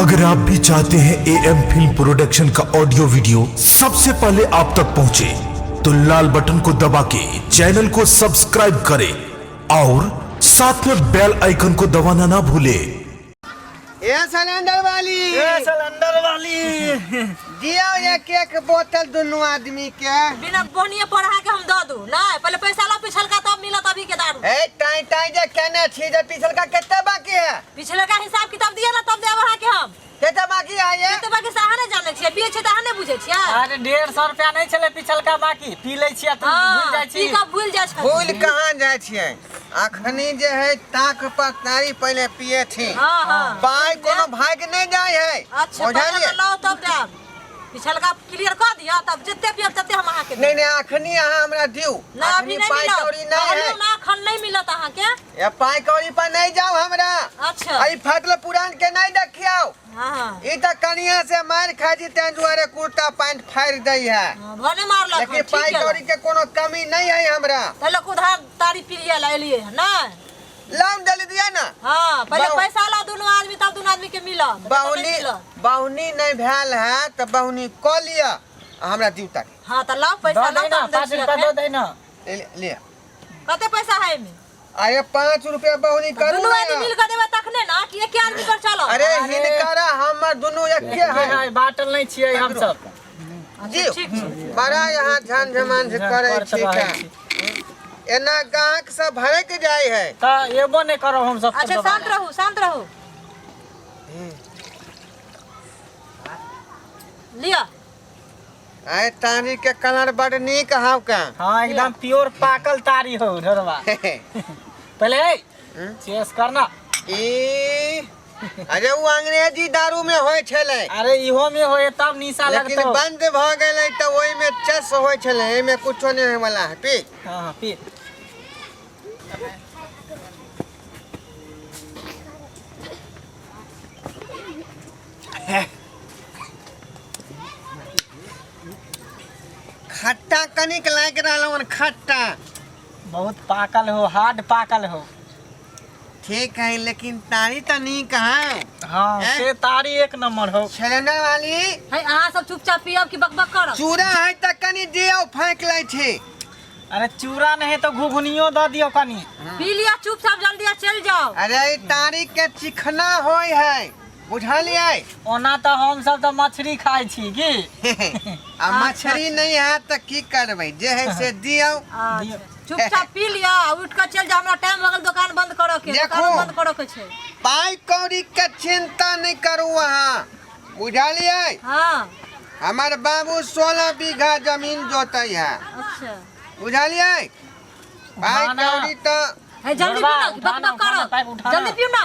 अगर आप भी चाहते हैं ए एम फिल्म प्रोडक्शन का ऑडियो वीडियो सबसे पहले आप तक पहुंचे, तो लाल बटन को दबा के चैनल को सब्सक्राइब करें और साथ में बेल आइकन को दबाना ना भूलें। ए सिलेंडर वाली। ए सिलेंडर वाली। दियो एक एक बोतल दुनू आदमी के। बिना बोनिए पढ़ा के हम दऽ दू नहीं, पहले पैसा लो पिछलका तब मिलत अभी के दारू। ए टाई टाई जे केने छी जे पिछलका कते बाकी है? पिछलका हिसाब किताब दिए ना तब देब अहाँ के हम। कते बाकी है ये? कते बाकी से अहाँ नहीं जानै छियै, पियै छियै तऽ अहाँ नहीं बुझै छियै। अरे 150 रुपया नहीं छलै पिछलका बाकी, पी लै छियै तऽ भूल जाइ पी छी। कऽ भूल जाइ छै। भूल कहाँ जाइ छियै? अखनी जे है ताक पर तारी पहले पिए थी। हाँ हाँ पाई कोनो भाग नहीं जाय है। अच्छा, पैसा बुझलियै? तऽ लाउ तब देब, पिछलका क्लियर कऽ दिअ तब जते पियब तते हम अहाँके नहीं नहीं, अखनी अहाँ हमरा दिउ। ना अभी अखनी नहीं पाई मिलत। कौड़ी नहीं है। कहलहुँ ना, अखन नहीं मिलत अहाँके। ये पाई कौड़ी पर नहीं जाओ हमरा। अच्छा। आई फाटल पुरान के नहीं देखियो। हाँ हाँ। ई त कनिया से मार खाइ छी तें दुआरे कुर्ता पैंट फाड़ि दै है। हाँ, भने मारलक हन, लेकिन ठीक पाई केलक। कौड़ी के कोनो कमी नहीं है हमरा। तैलक उधार तारी पी ला एलियै हन नहि? लाम जल्दी दिया ना। हाँ, पहले पैसा ला दुनू आदमी तब दुनू आदमी के मिलत, नहीं तऽ नहीं बहुनी मिलत। बहुनी नहीं भेल है त बहुनी क लिया आ हमरा दिउ तारी। हाँ तऽ लाउ पैसा दऽ लाउ दै ना, तब दै 5 छी रुपया अखन। दऽ दै ना। लिया। कते पैसा है एहिमे? अरे 5 रुपया बहुनी करू दुनू ना। आदमी मिल के देबै तखने ना कि एके आदमी पर चलत? अरे अरे। हिनकरा हमर दुनू एके है। है, बाटल नहीं छियै हम सब। जी ठीक छै। बड़ा यहाँ झन झमान करै करत छी रहै का। छी। एना गाहक सब भरक जाय है। तऽ एबो नहीं करब हम सब। अच्छा शांत रहू, शांत रहू। लिअ। आय तारी के कलर बड़ नीक हाव का। हाँ एकदम प्योर पाकल तारी हो ढोरवा। पहले ए, चेस करना। ई अरे वो अंग्रेजी दारू में होय छलै। अरे इहो में होय तब निशा लेकिन लगतो। बंद भ गेलै त ओहि में चस होय छलै, एहि में कुछो नहीं होय वाला है। पी। हाँ हाँ पी। खट्टा कनिक लागि रहल हन खट्टा। बहुत पाकल हो, हार्ड पाकल हो। ठीक है, लेकिन तारी तो नीक है। हाँ हैं? से तारी एक नंबर हो। सिलेंडर वाली। है अहाँ सब चुपचाप पियब कि बकबक करब? चूड़ा है त कनि दियौ, फेंक लै छी। अरे चूड़ा नहीं तो घुघुनियो दऽ दियौ कनि। पी लिअ चुपचाप जल्दी आ चलि जाउ। अरे ई तारी के चिखना होय है, बुझलियै? ओना तऽ हम सब तऽ मछली खाइ छी की। आ मछली नहीं है त की करबै, जे है से दियौ। अच्छा, चुपचाप पी लिअ आ उठि कऽ चलि जाउ, हमरा टाइम भऽ गेल दोकान बंद करऽ के। देखू। दोकान बंद करऽ के छै। पाई कौड़ी के चिंता नहीं करू अहाँ, बुझलियै? हाँ। हमर बाबू 16 बीघा जमीन जोतै है। अच्छा। बुझलियै? पाई उठाना। कौड़ी त है जल्दी जोड़बा, पिउ ना, उठाना, बकबक उठाना, करब। पाइप उठाना। जल्दी पिउ ना,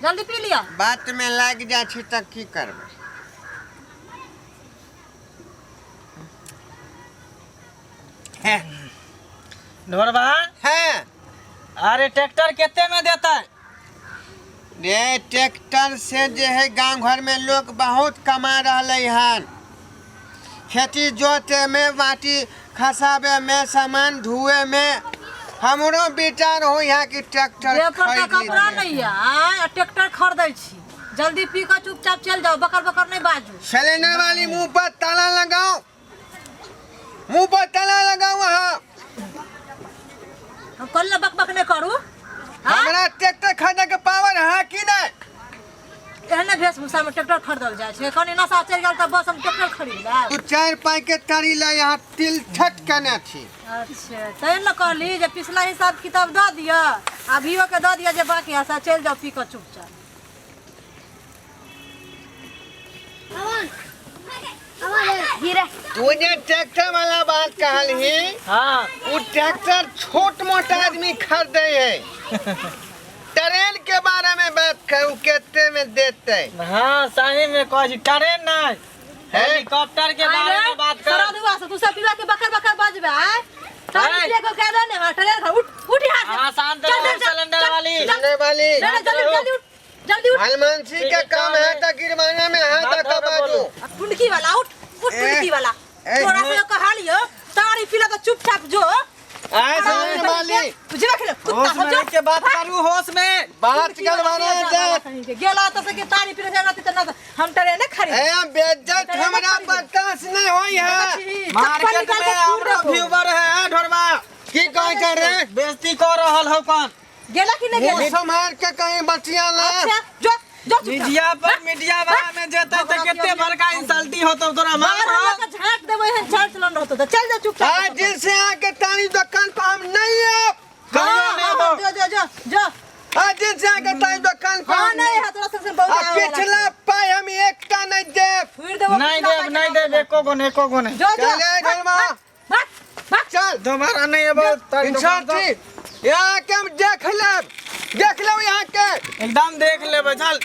जल्दी पी लिअ। बात में लागि जाइ छी त की करबै। ढोरबा। हाँ। अरे ट्रैक्टर कते में देतै? रे ट्रैक्टर से जे है गांव घर में लोग बहुत कमा रहले हन। खेती जोते में, माटी खसाबे में, सामान धुए में। हमरो विचार हो है कि ट्रैक्टर देह पर तऽ खरीद कपड़ा ली। नहीं है आँय, आ ट्रैक्टर खरीदै छी। जल्दी पी कऽ चुपचाप चलि जाउ, बकर बकर नहीं बाजू। सिलेंडर वाली मुंह पर ताला लगाओ, मुंह पर ताला लगाओ अहाँ। हम कहली बकबक नहीं करू। हाँ? हमरा ट्रैक्टर खरीदे के पावर है कि नहीं? एहने वेशभूषा में ट्रैक्टर खरीदल जाइ छै। कनि नशा चढ़ि गेल तऽ बस हम ट्रैक्टर खरीद लेब। तू 4 पाई के तारी ला यहाँ तिल छट केने छी। अच्छा, तैं ने कहली जे पिछला हिसाब किताब दऽ दिअ, अभियो के दऽ दिअ जे बाकी है से चलि जाउ पी कऽ चुपचाप। तू जे ट्रैक्टर वाला बात कहलही, हाँ। वो ट्रैक्टर छोट मोट आदमी खरीदे है। ट्रेन के बारे में बात करू, कितने में देते? हाँ सही में कहै छी, ट्रेन नहीं हेलीकॉप्टर के बारे में बात कर। सरदुआ से तू सब पीवा के बकर बकर बजबे आय। ट्रेन ऐ। के कह दे ने, हाँ, ट्रेन खा, उठ उठ यहाँ से। हाँ, शांत चल, रहो, चल, चल, सिलेंडर चल, वाली। चल। सिलेंडर वाली। नहीं, नहीं, जल्दी, जल्दी उठ, जल्दी उठ। हनुमान जी के काम है तो गिरवाना में हाथ बात धक्का धरो बाजू। बोलो। टुनकी वाला उठ, उठ ए, टुनकी वाला। ए, तोरा से कहा लियो, तारी पीला तो चुपचाप जो। आए सिलेंडर वाली। बुझबा खेलो। कुत्ता होश में जो रह के बात करू होश में। बात करवाना है। गेला तो से के तारी पीने से रहती त ना हम टरेने खरीद ए बेइज्जत हमरा बर्दाश्त नहीं होई है। मार्केट में हमरो व्यूवर है ढोरबा। की कहै छै रे? बेइज्जती कर रहल हो कौन? गेला कि नहीं मुँह गेला? सम्हार के कहीं बचिया ला। अच्छा जो जो चुपचाप। मीडिया पर मीडिया वाला में जेतै त कते बड़का इंसल्टी होतौ तोरा बाहर मालूम हमरा हौ? के झाँक देबै हन चाल चलन रहतो त चल जा चुपचाप। आज दिल से आके तारी दुकान पर हम नहीं आब। कहियो हाँ, नहीं हाँ, अबौ। जो जो जो जो। आज दिल से आके तारी दुकान पर हाँ हम नहीं है तोरा सबसे बहुत आ आवे वाला। पिछला पाई हम एकटा नहीं देब। फिर देबो नहीं पिछला देब पाइ नहीं के देब एको गो नहीं, एको गो नहीं। जो जो। चल ए ढोलमा। भाग भाग। चल। दोबारा नहीं अबौ तारी दुकान पर। इंसल्टी यहाँ के हम देख लेब, देख लेब यहाँ के। एकदम देख लेबै चल।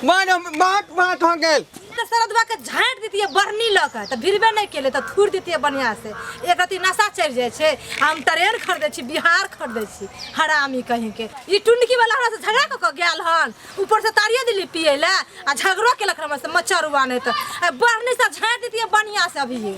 मन बहुत बात हो गेल। तऽ सरदवा के झाँटि दितियै बढ़नी लऽ कऽ तऽ भिड़बे नहि केलै तऽ थूरि दितियै बढ़िआँ से। एक रत्ती नशा चढ़ि जाइ छै आ हम ट्रेन खरीदै छी बिहार खरीदै छी हरामी कहींके। ई टुनकी वाला हमरा से झगड़ा कऽ कऽ गेल हन, ऊपर से तारियो देली पियै लए आ झगड़ो केलक हमरा से मचरुआ नहि तऽ आ बढ़नी से झाँटि दितियै बढ़िआँ से अभिये।